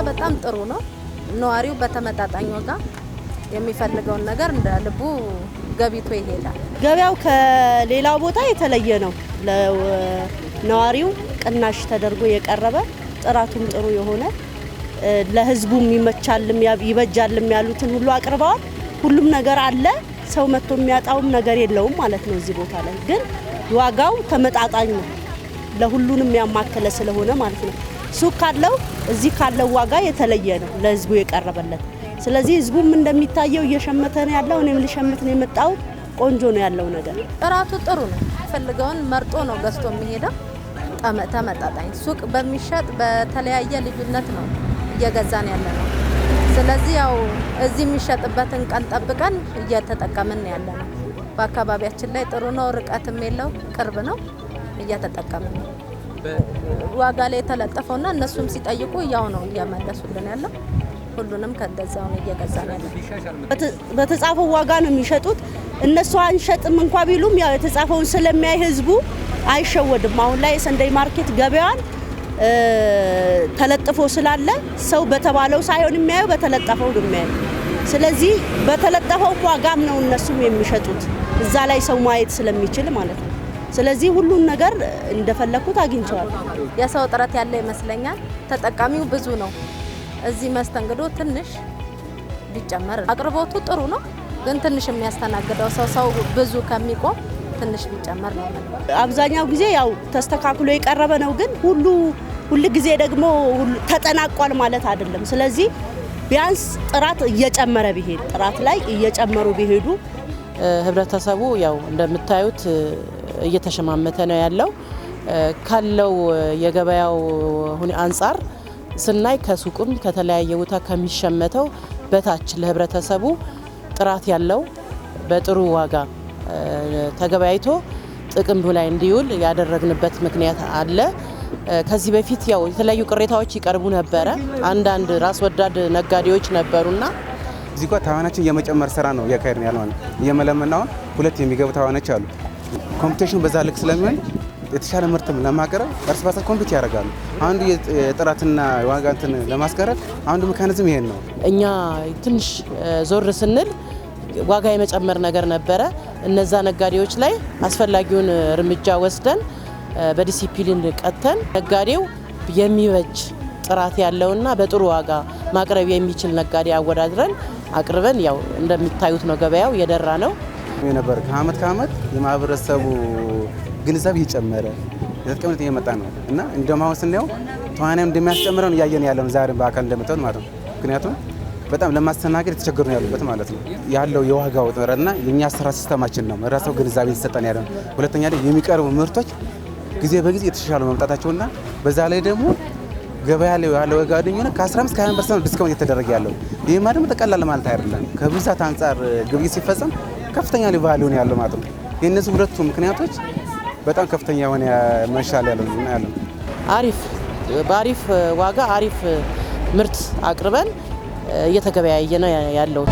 በጣም ጥሩ ነው። ነዋሪው በተመጣጣኝ ዋጋ የሚፈልገውን ነገር እንደ ልቡ ገቢቶ ይሄዳል። ገበያው ከሌላው ቦታ የተለየ ነው። ለነዋሪው ቅናሽ ተደርጎ የቀረበ፣ ጥራቱም ጥሩ የሆነ፣ ለሕዝቡም ይመቻልም ይበጃልም ያሉትን ሁሉ አቅርበዋል። ሁሉም ነገር አለ። ሰው መጥቶ የሚያጣውም ነገር የለውም ማለት ነው። እዚህ ቦታ ላይ ግን ዋጋው ተመጣጣኝ ነው። ለሁሉንም ያማከለ ስለሆነ ማለት ነው። ሱቅ ካለው እዚህ ካለው ዋጋ የተለየ ነው ለሕዝቡ የቀረበለት። ስለዚህ ህዝቡም እንደሚታየው እየሸመተ ነው ያለው። እኔም ልሸምት ነው የመጣሁት። ቆንጆ ነው ያለው ነገር። ጥራቱ ጥሩ ነው። ፈልገውን መርጦ ነው ገዝቶ የሚሄደው። ተመጣጣኝ ሱቅ በሚሸጥ በተለያየ ልዩነት ነው እየገዛን ያለ ነው። ስለዚህ ያው እዚህ የሚሸጥበትን ቀን ጠብቀን እየተጠቀምን ያለ ነው። በአካባቢያችን ላይ ጥሩ ነው፣ ርቀትም የለው፣ ቅርብ ነው፣ እየተጠቀምን ነው። ዋጋ ላይ የተለጠፈውና እነሱም ሲጠይቁ ያው ነው እየመለሱልን ያለው። ሁሉንም ከእንደዛው ነው እየገዛን ያለው። በተጻፈው ዋጋ ነው የሚሸጡት። እነሱ አንሸጥም እንኳ ቢሉም ያው የተጻፈውን ስለሚያይ ህዝቡ አይሸወድም። አሁን ላይ የ Sunday market ገበያዋን ተለጥፎ ስላለ ሰው በተባለው ሳይሆን የሚያየው በተለጠፈው ነው የሚያየው። ስለዚህ በተለጠፈው ዋጋም ነው እነሱም የሚሸጡት፣ እዛ ላይ ሰው ማየት ስለሚችል ማለት ነው። ስለዚህ ሁሉን ነገር እንደፈለኩት አግኝቼዋለሁ። የሰው እጥረት ያለ ይመስለኛል። ተጠቃሚው ብዙ ነው። እዚህ መስተንግዶ ትንሽ ቢጨመር፣ አቅርቦቱ ጥሩ ነው፣ ግን ትንሽ የሚያስተናግደው ሰው ብዙ ከሚቆም ትንሽ ቢጨመር ነው። አብዛኛው ጊዜ ያው ተስተካክሎ የቀረበ ነው፣ ግን ሁሉ ጊዜ ደግሞ ተጠናቋል ማለት አይደለም። ስለዚህ ቢያንስ ጥራት እየጨመረ ቢሄድ፣ ጥራት ላይ እየጨመሩ ቢሄዱ። ህብረተሰቡ ያው እንደምታዩት እየተሸማመተ ነው ያለው። ካለው የገበያው አንጻር ስናይ ከሱቅም ከተለያየ ቦታ ከሚሸመተው በታች ለህብረተሰቡ ጥራት ያለው በጥሩ ዋጋ ተገበያይቶ ጥቅም ላይ እንዲውል ያደረግንበት ምክንያት አለ። ከዚህ በፊት ያው የተለያዩ ቅሬታዎች ይቀርቡ ነበረ። አንዳንድ ራስ ወዳድ ነጋዴዎች ነበሩና እዚህ ጋር ተዋናችን የመጨመር ስራ ነው እያካሄድን ያለው። እየመለመልን አሁን ሁለት የሚገቡ ተዋናዮች አሉ። Competition ኑ በዛ ልክ ስለሚሆን የተሻለ ምርትም ለማቅረብ እርስ በርሳቸው compete ያደርጋሉ። አንዱ የጥራትና ዋጋ እንትን ለማስቀረት አንዱ mechanism ይሄን ነው። እኛ ትንሽ ዞር ስንል ዋጋ የመጨመር ነገር ነበረ። እነዛ ነጋዴዎች ላይ አስፈላጊውን እርምጃ ወስደን፣ በዲሲፕሊን ቀጥተን፣ ነጋዴው የሚበጅ ጥራት ያለውና በጥሩ ዋጋ ማቅረብ የሚችል ነጋዴ አወዳድረን አቅርበን ያው እንደሚታዩት ነው፣ ገበያው የደራ ነው። የነበር ከአመት ከአመት የማህበረሰቡ ግንዛቤ እየጨመረ የተጠቀምነት እየመጣ ነው እና እንደውም አሁን ስናየው ተዋናዩ እንደሚያስጨምረው እያየን ያለው ዛሬ በአካል እንደምታዩት ማለት ነው። ምክንያቱም በጣም ለማስተናገድ የተቸገሩ ነው ያሉበት ማለት ነው። ያለው የዋጋው ውጥረትና የእኛ ስራ system ኣችን ነው ራሰው ግንዛቤ የተሰጠን ያለው። ሁለተኛ ደግሞ የሚቀርቡ ምርቶች ጊዜ በጊዜ የተሻሻሉ መምጣታቸውና በዛ ላይ ደግሞ ገበያ ላይ ያለው ዋጋ ግንኙነት ከ15 ከ 20% discount እየተደረገ ያለው፣ ይህ ደግሞ ተቀላል ማለት አይደለም። ከብዛት አንጻር ግብይት ሲፈጸም ከፍተኛ value ነው ያለው ማለት ነው። የእነዚህ ሁለቱ ምክንያቶች በጣም ከፍተኛ የሆነ መሻል ያለው ያለው። በአሪፍ ዋጋ አሪፍ ምርት አቅርበን እየተገበያየ ነው ያለው።